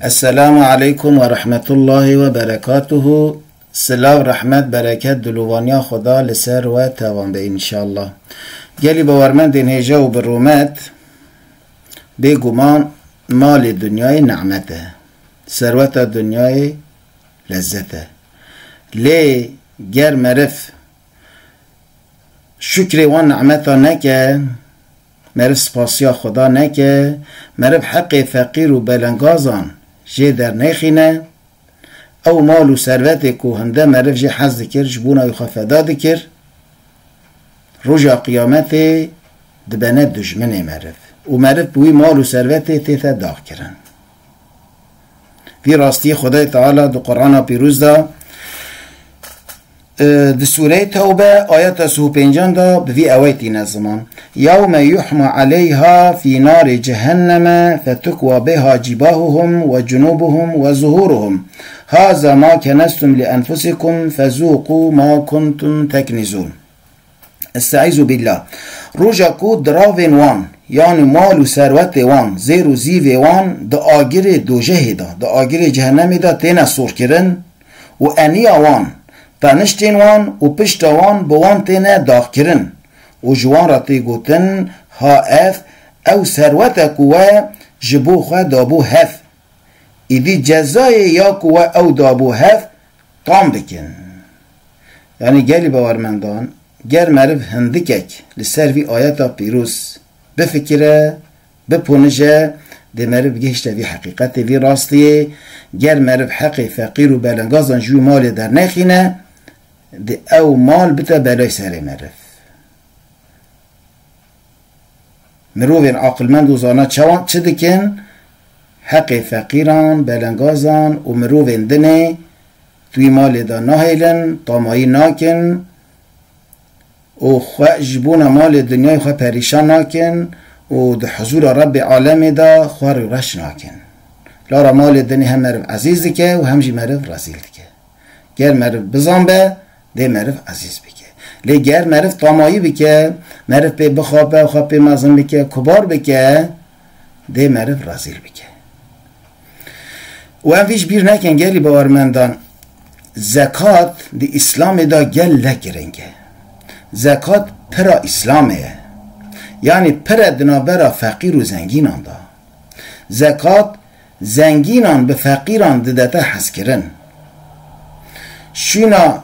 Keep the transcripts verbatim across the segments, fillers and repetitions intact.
Esselamu aleykum ve rahmetullahi ve berekatuhu. Silav, rehmet, bereket, dilovaniya Xweda li ser we tevan be înşallah. Gelî bawermendên hêja û bi rûmet, bêguman malê dinyayê nimet e. Serweta dinyayê lezzet e. Lê ger meriv şukrê wan nimeta neke, meriv spasiya Xweda neke, meriv heqê feqîr û belengazan jê dernexîne, ew mal û servetê ku hinde meriv jê hez dikir, ji bona wî xwe feda dikir, roja qiyametê dibene dijminê meriv. Û meriv bi wî mal û servetê tête daxkirin. Vî rastiyê Xwedayê Teala di Qur'ana Pîroz de, e, di Sûreyê Tewbe, ayeta sî û pêncan de bi vî ewey tîne ziman. Yewme yuhma aleyha fî narê cehenneme fetukwa biha cibahuhum ve cunubuhum ve zuhuruhum. Haza ma kenestum li enfusikum fezûqû ma kuntum teknizûn. Estaizu billah. Roja ku diravên wan, yanî mal û serwetê wan, zêr û zîvê wan di agirê dojehê de, di agirê cehennemê de têne sorkirin û eniya wan, teniştên wan û pişta wan bi wan têne daxkirin û ji wan re tê gotin, ha ev, ew serwet e ku we ji bo xwe dabû hev. Îdî cezayê ya ku we ew dabû hev, tam bikin. Yanî gelî bawermendan, ger meriv hindikek li ser vî ayeta pîroz bifikire, biponije, dê meriv bigihişte vî heqîqetê, vî rastiyê, ger meriv heqê feqîr û belengazan ji wî malê dernexîne, dê ew mal bite belay serê meriv. Mirovên aqilmend û zana çawa çi dikin? Heqê feqîran, belengazan û mirovên dinê di wî malê de nahêlin, tamayî nakin û xwe ji bona malê dinyayê xwe perîşan nakin û di huzûra Rebbê alemê de xwe rêreş nakin. Lara malê dinê hem meriv ezîz dike û hem jî meriv rezîl dike. Ger meriv bizan be, dê meriv ezîz bike. Lê ger meriv tamayî bike, meriv pê bixape, xwe pê mezin bike, kubar bike, dê meriv rezîl bike. Û em vî ji bîr nekin gelî bawermendan, zekat di Îslamê de gelek giring e. Zekat pira Îslamê ye. Yanî pir e di navbera feqîr û zengînan de. Zekat zengînan bi feqîran didete hezkirin. Şûna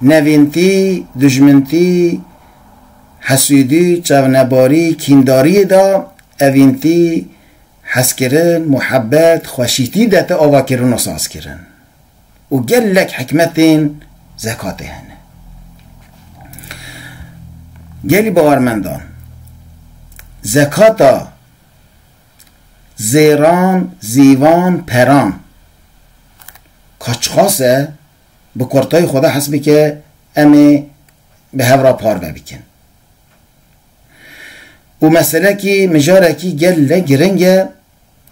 nevîntî, dijmintî, hesûdî, çavnebarî, kîndariyê de evîntî, hezkirin, muhebbet, xweşîtî dete avakirin û sazkirin. Û gelek hikmetên zekatê hene. Gelî bawermendan, zekata zêran, zîvan, peran, ka çiqas e, bi kurtayî xwe de hes bike, em ê bi hev re parve bikin. Û meselekî, mijarekî gelek giring e,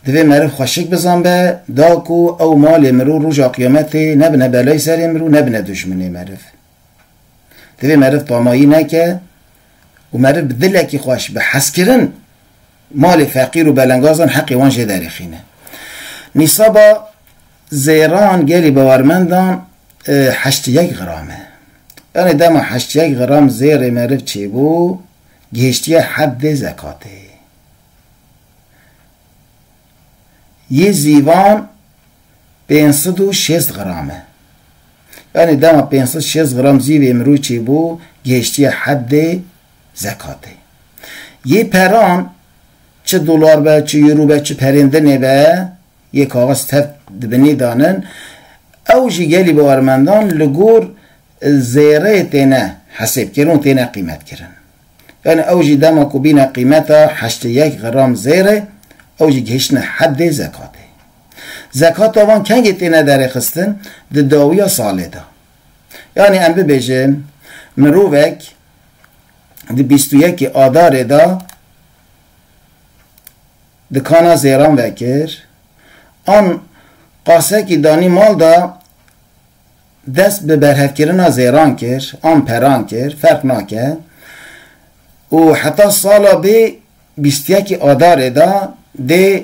divê meriv xweşik bizan be, da ku ew malê mirov roja qiyametê nebine belayê serê mirov, nebine dijminê meriv. Divê meriv tamayî neke û meriv bi dilekî xweş, bi hezkirin malê feqîr û belengazan heqê wan jê derêxîne. Nîsaba zêran gelî bawermendan, e, heştê yek gram e. Yanî dema heştê yek gram zêrê meriv çêbû, gihiştiye heddê zekatê. Yê zîvan pênc sed û şêst gram e. Yanî dema pênc sed şêst gram zîvê mirov çêbû, gihiştiye heddê zekatê. Yê peran, çi dolar be, çi euro be, çi perên dinê be, yê kaxiz tev dibinî danin, ew jî gelî bawermendan li gor zêreyê têne hesêbkirin û têne qîmetkirin. Yanî ew jî dema ku bîne qîmeta heştê yek gram zêrê, ew jî gihiştine heddê zekatê. Zekata van kengê têne derêxistin? Di dawiya salê de. Yanî em bibêjin, mirovek di bîst û yekê Adarê de dikana zêran vekir, an qasekî danî mal de dest bi berhevkirina zêran kir, an peran kir, ferq nake. Û heta sala bê bîst û yekê Adarê de dê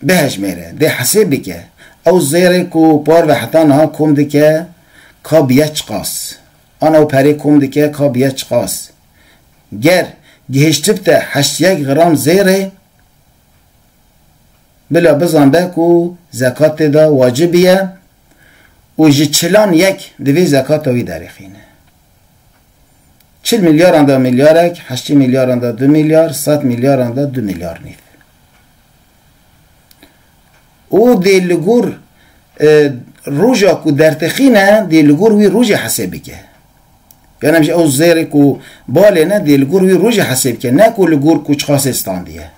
bihejmêre, dê hesêb bike. Ew zêrê ku parve heta niha kom dike, ka biye çiqas. An ew perê kom dike, ka biye çiqas. Ger gihiştibte heşt yek gram zêrê, bila bizanbe ku zekat tê de wacib ye û ji çilan yek divê zekata wî derêxîne. Çil milyaran de milyarek, heştê milyaran de du milyar, sed milyaran de du milyar nîv. Û dê li gor, e, roja ku dertixîne, dê li gor wî rojê hesê bike. Yan em ji ew zêrê ku balê ne, dê li gor wî rojê hesê bike, ne ku li gor ku çiqasê standiye.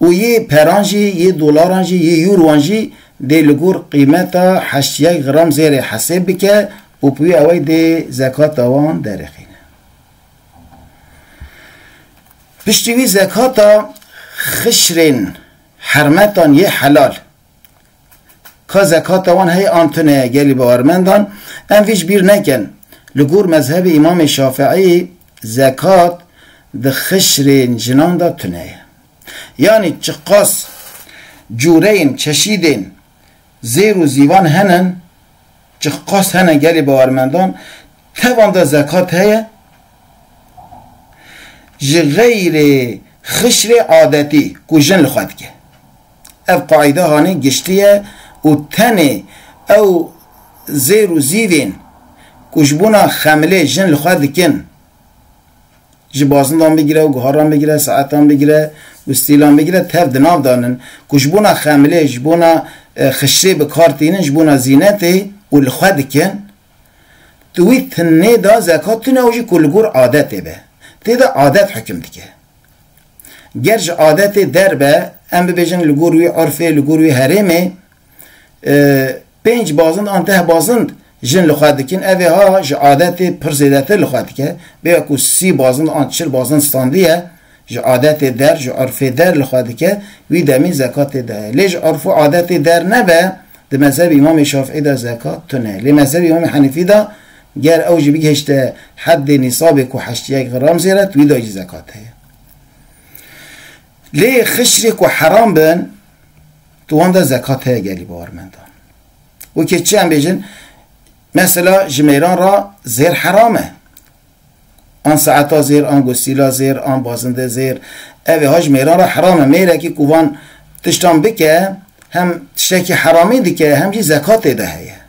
Û yê peran jî, yê dolaran jî, yê euroan jî dê li gor qîmeta heşt yek gram zêrê hesêb bike û bi wî ewey dê zekata wan derêxîne. Piştî wî zekata xişrên hermetan yê helal. Ka zekata wan heye an tune ye gelî bawermendan, em vî ji bîr nekin. Li gor mezhebê Îmamê Şafiî zekat di xişrên jinan de tune ye. Yanî çiqas cûreyên, çeşîdên zêr û zîvan hene, çiqas hene gelî bawermendan, tevan de zekat heye, ji xeyrê xişrê adetî ku jin li xwe dike. Ev qaîde hanê giştî ye û tenê ew zêr û zîvên ku ji bona xemilê jin li xwe dikin, ji bazindan bigire û guharan bigire, saetan bigire û stîlan bigire, tev di nav danin ku ji bona xemilê, ji bona, e, xişrê bi kar tînin, ji bona zînetê û li xwe dikin, di wî tinê de zekat tune û jî ku li gor adetê be. Tê de adet hukm dike. Ger ji adetê derbe, em bibêjin li gor wî urfê, li gor wî herêmê, e, pênc bazind an deh bazind jin li xwe dikin, ev ê ha ji adetê pir zêdetir li xwe dike. Bê ku sî bazind an çil bazind standiye, ji adetê der, ji urfê der li xwe dike, wî demî zekatê daye. Lê ji urf û adetê der nebe, di mezhebê Îmamê Şafîî de zekat tune. Lê mezhebê Îmamê Henîfî de ger ew jî bigihişte heddê nîsabê ku heşt yek gram zêr e, wî de jî zekat heye. Lê xişrê ku heram bin, tu wan de zekat heye gelî bawermendan. Wekî çi em bêjin, mesela ji mêran re zêr heram e. An saeta zêr, an gusîla zêr, an bazinde zêr. Ev ê ha ji mêran re heram e. Mêrekî ku van tiştan bike, hem tiştekî heramî dike, hem jî zekatê de heye.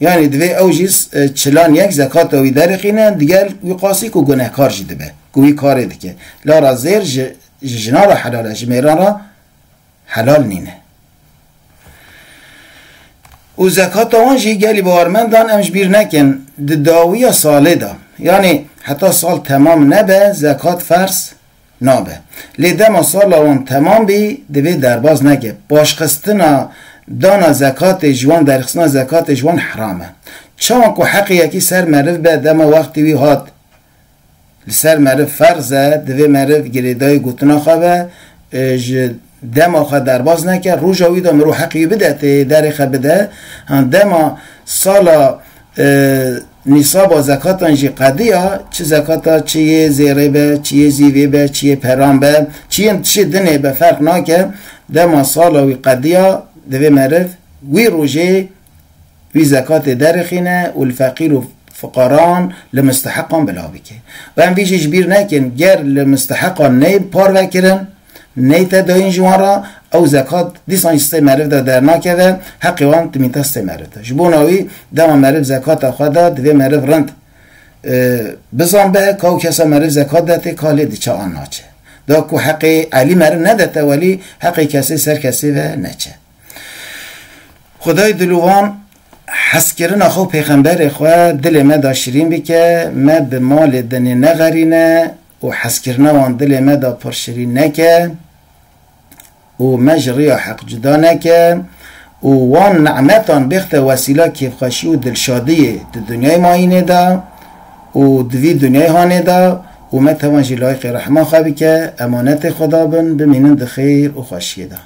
Yanî divê ew jî, e, çilan yek zekata wî derixîne, digel wî qasî ku gunehkar jî dibe, ku wî karê dike. Lara zêr ji, ji jinan re helal e, ji mêran re helal nîne. Û zekata wan jî gelî bawermendan em ji bîr nekin, di dawiya salê de, yanî heta sal temam nebe, zekat ferz nabe. Lê dema sala wan temam bî, divê derbaz neke. Paşxistina dana zekatê ji wan, derxistina zekatê ji wan heram e. Çawan ku heqê yekî ser meriv be, dema wextê wî hat, li ser meriv ferz e, divê meriv girêdayî gotina xwe be, e, ji dema xwe derbaz neke, roja wî de mirov heqê wî bide, tê derê xwe bide. Han dema sala, e, nîsaba zekatan jî qediya, çi zekata, çi yê zêrê be, çi yê zîvê be, çi yê peran be, çi yên tişê dinê be, ferq nake. Dema sala wî qediya, divê meriv wî rojê wî zekatê derixîne û li feqîr û fuqaran, li musteheqan bila bike. Û em vî jî ji bîr nekin, ger li musteheqan neyê parve kirin, neyte dayîn ji wan re, ew zekat dîsan jî stê meriv de dernakeve, heqê wan timîte stê meriv de. Ji bona wî dema meriv zekata xwe da, divê meriv rind, e, bizan be, ka ew kesa meriv zekat de tê, ka lê diçe an naçe. Da ku heqê elî meriv nedete welî, heqê kesê ser kesê ve neçe. Xwedayê dilûvan hezkirina xwe û pêxemberê xwe dilê me de şirîn bike, me bi malê dinê nexerîne û hezkirina wan dilê me de pir şirîn neke û me ji riya heq cuda neke û wan nimetan bêxte wesîla kêfxweşî û dilşadiyê di dinyayê mayînê de û di vî dinyayê hanê de û me tevan jî layiqê rehma xwe bike, emanetê Xweda bin, bimînin di xêr û xweşiyê de.